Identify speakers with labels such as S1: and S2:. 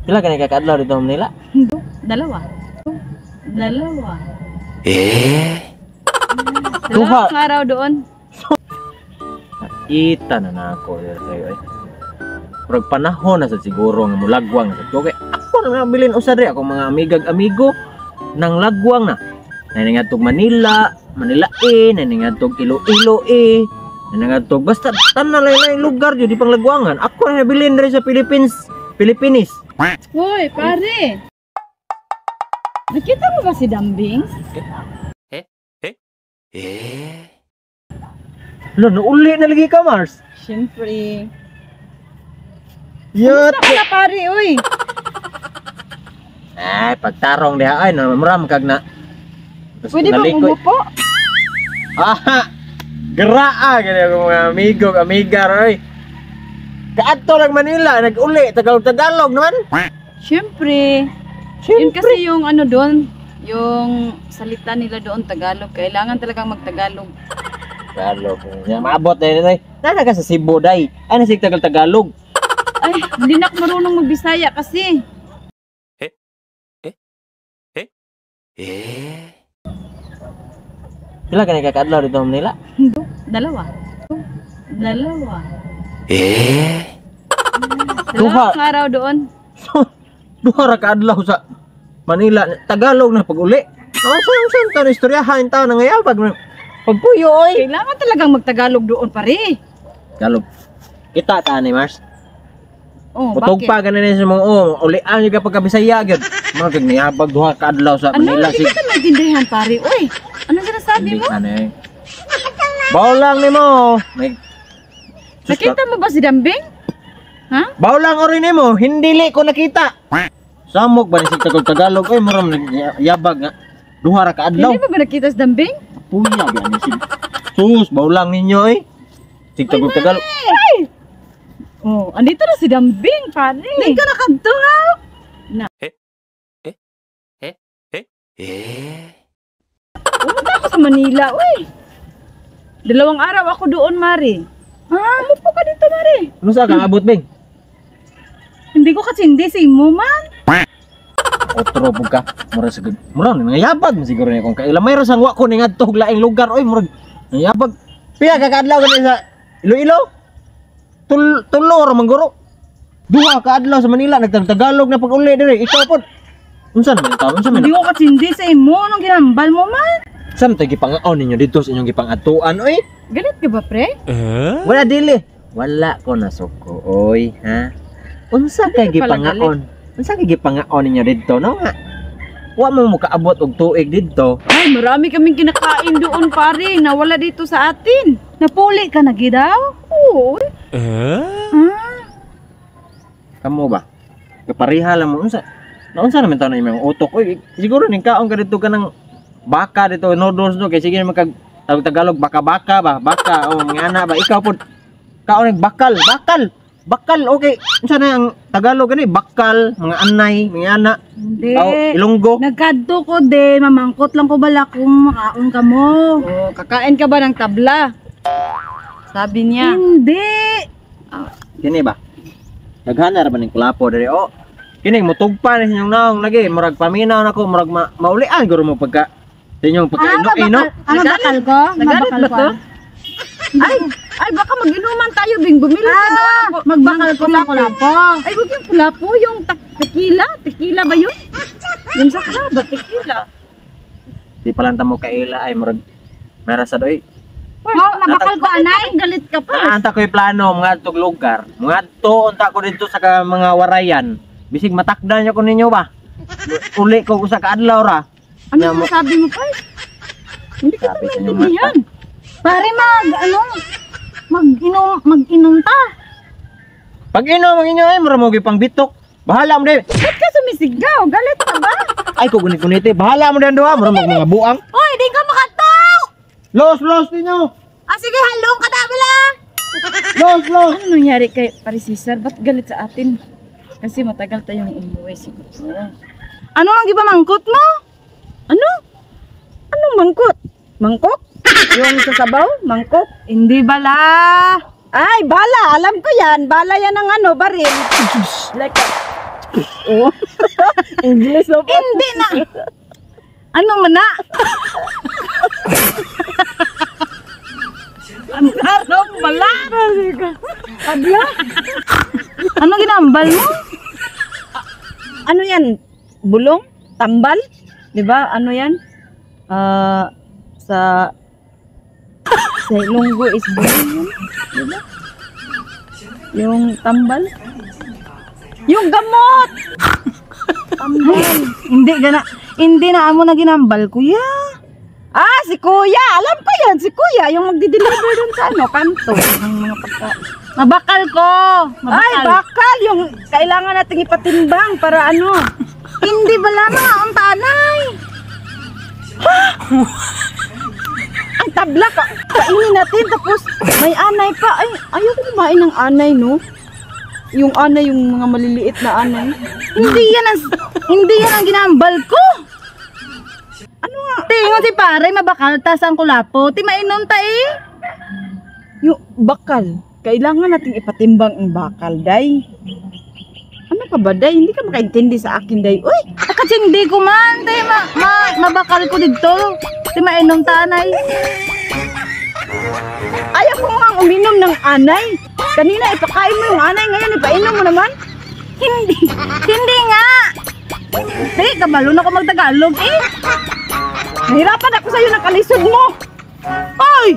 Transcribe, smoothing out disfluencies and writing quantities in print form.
S1: Pila ka kakaadlaw dito sa Manila?
S2: Dalawa. Dalawa.
S1: Eh? Duha.
S2: Dalawang araw doon.
S1: Kita na na ako kayo ay. Murag panahon na sa siguro nga mulagwang na sa ko. Kay ako na nabilin usa diri akong mga amigag amigo nang lagwang na. Naningadtog Manila, Manila E, naningadtog Iloilo E, naningadtog basta tanan lang na lugar jud di pang lagwangan. Ako na nabilin diri sa Philippines, Pilipinis.
S2: Hoy, pare. Nakita mo ba si Dambing?
S1: Lo, nauli na lagi ka, Mars.
S2: Siyempre.
S1: Yat.
S2: Kumusta ka na, pare, uy?
S1: Ay, pagtarong diha ay muram kag na. Tapos
S2: Pwede ba
S1: nalikoy.
S2: umupo?
S1: Aha! Graa gani ako mga amigo, amiga roy. Kaadto lang Manila, nag-uli, Tagalog Tagalog naman.
S2: Siyempre. Yun kasi yung ano doon, yung salita nila doon Tagalog. Kailangan talagang magtagalog.
S1: Tagalog. Ya, maabot na yun. Nana ka sa Cebu day. Ay nasig Tagal Tagalog.
S2: Ay, hindi na ako marunong magbisaya kasi.
S1: Pila ka kakaadlaw dito sa Manila?
S2: Dalawa. Dalawa.
S1: Duha.
S2: Dalawang araw doon.
S1: Duha ra ka adlaw sa Manila, Tagalog na pag-uli. Ang saan saan ta na istoryahan ta nangayabag na. Pagpuyo oy.
S2: Kailangan talagang magtagalog doon, pare.
S1: Tagalog. Kita ta ni Mars.
S2: Oh,
S1: Putog
S2: bakit?
S1: pa ganin sa mga oh, ulian gyud ka pagkabisaya gyud. Mga kag niyabag duha ka adlaw sa
S2: Ano?
S1: Manila
S2: Hindi ka maintindihan, pare. Uy, anong sinasabi
S1: Hindi
S2: mo?
S1: ano eh. Bawlang nimo. May Sus,
S2: Nakita mo ba si Dambing? Ha?
S1: Bawlang ori nimo, hindi li ko nakita. Samok ba ni sig Tagalog Tagalog oy muram yabag nga. Duha ra ka adlaw.
S2: Hindi mo ba nakita si Dambing?
S1: Puya gyud ni sig. Sus, bawlang ninyo eh. Sig Tagalog Tagalog.
S2: Oh, andito na si Dambing, pare. Hindi ka nakadto, ha? Na. Pumunta ako sa Manila, uy. Dalawang araw ako doon, Mari. Ha? Umupo ka dito, Mari.
S1: Ano sa kang abot bing?
S2: Hindi ko katsindi sa imo, man.
S1: Otro pug ka. Mura sa mura ni mga yabag man siguro ni kung kaila mayro sang wa ko ni ngadto og laing lugar oy murag yabag. Pila ka kaadlaw gani sa Iloilo? Tulo ra man guro. Duha ka adlaw sa Manila nagtag-Tagalog na pag-uli diri. Ikaw pod. Unsa naman taon? Unsa man?
S2: Hindi ko katsindi sa imo. Anong ginambal mo, man?
S1: Sa man gipangaon ninyo dito sa inyong gipangadtuan oy?
S2: Galit ka ba, pre?
S1: Wala dili. Wala ko nasuko oy, ha? Unsa kay
S2: Hindi ka pala
S1: gipangaon? Unsa kay gipangaon ninyo didto no nga? Wa mo mukaabot og tuig didto.
S2: Ay, marami kaming kinakain doon, pare. Nawala dito sa atin. Napuli ka na, gidaw? Oo. Ah,
S1: Kamo ba? Kapariha lang mo unsa? Naunsa naman taon na imong utok oy? Siguro ning kaon ka dito ka ng baka dito noodles no kay sige naman kag tawag Tagalog baka-baka ba baka o mga ana ba ikaw pod kaon ng bakal bakal bakal, okay, unsa na ang Tagalog gani bakal mga anay mga ana?
S3: Hindi.
S1: O Ilonggo.
S3: Nagkadto ko de, mamangkot lang ko bala kung makaon ka mo.
S2: Oh, kakain ka ba ng tabla? Sabi niya.
S3: Hindi.
S1: Kini ba daghan na ra ba ning kulapo diri oh kini mutugpa ni inyong naong lagi murag paminaw nako murag maulian guro mo pagka sa inyong pagka ino
S3: Ah, mabakal ko?
S2: Nagalit
S3: Mabakal
S2: ba
S3: ko?
S2: to? Ay, ay baka mag-inuman tayo, Bing. Bumili ka daw ng
S3: Magbakal ko sa kulapo.
S2: Ay, wag yung kulapo, yung tequila. Tequila ba yun? Yung sa ba, tequila.
S1: Di pa lang ta mo kaila ay murag mera sa doy.
S3: Oh, mabakal ko anay.
S2: Ay, galit ka pa.
S1: Naanta ko'y plano mga tug lugar. Mga to unta ko dito sa mga warayan. Bisig matakdan niyo ko ninyo ba? Uli ko usa ka adlaw ra.
S2: Ano
S1: Nya mo-
S2: sinasabi mo, pa? Hindi kita
S1: Sabi sa inyo,
S2: maintindihan.
S3: Pare mag ano? Mag-inom, mag-inom ta.
S1: Pag inom ang inyo ay mura mo gyud pang bitok. Bahala mo din.
S2: Ba't ka sumisigaw? Galit ka ba?
S1: Ay ko gunit gunite. Bahala mo din duha mura mo mga buang.
S3: Hoy, di ka makataw.
S1: Los los ninyo.
S3: Ah, sige, halong ka na.
S1: Los los.
S2: Ano nangyari kay Pare Cesar? Ba't galit sa atin? Kasi matagal tayong umuwi siguro.
S3: Ano ang gipamangkot mo?
S2: Ano? Anong mangkot? Mangkok? Yung sa sabaw? Mangkok?
S3: Hindi bala.
S2: Ay, bala! Alam ko yan. Bala yan ang ano, baril. Like a
S4: Oh. English na po.
S2: Hindi na. Ano man na?
S4: Ang tarong bala. Tabla.
S2: Ano ginambal mo?
S4: Ano yan? Bulong? Tambal? 'Di ba? Ano yan? Ah, sa Ilonggo is bulong yun. 'Di ba? Yung tambal? Yung gamot! Tambal.
S2: Hindi gana. Hindi na amo na ginambal, kuya.
S4: Ah, si Kuya! Alam ko yan, si Kuya! Yung magdi-deliver dun sa ano, kanto ng mga pagkain.
S2: Mabakal ko. Mabakal.
S4: Ay, bakal! Yung kailangan nating ipatimbang para ano.
S2: Hindi bala mga ang tanay.
S4: Ang tabla ka, kainin natin tapos may anay pa. Ay, ayoko kumain ng anay, no? Yung anay, yung mga maliliit na anay.
S2: Hindi yan ang ginambal ko.
S4: Ano nga?
S2: Tingon si pare mabakal tas ang kulapo. Ti mainom ta eh.
S4: Yung bakal. Kailangan nating ipatimbang ang bakal, day. Ano ka ba, day? Hindi ka makaintindi sa akin, day. Uy!
S2: Kasi hindi ko man, te, mabakal ko dito. Ti mainom ta anay.
S4: Ayaw ko nga uminom ng anay. Kanina ipakain mo yung anay, ngayon ipainom mo naman.
S2: Hindi, hindi nga. Te, kabalo na ko magtagalog eh.
S4: Nahirapan ako sa'yo ng kalisod mo.
S2: Oy!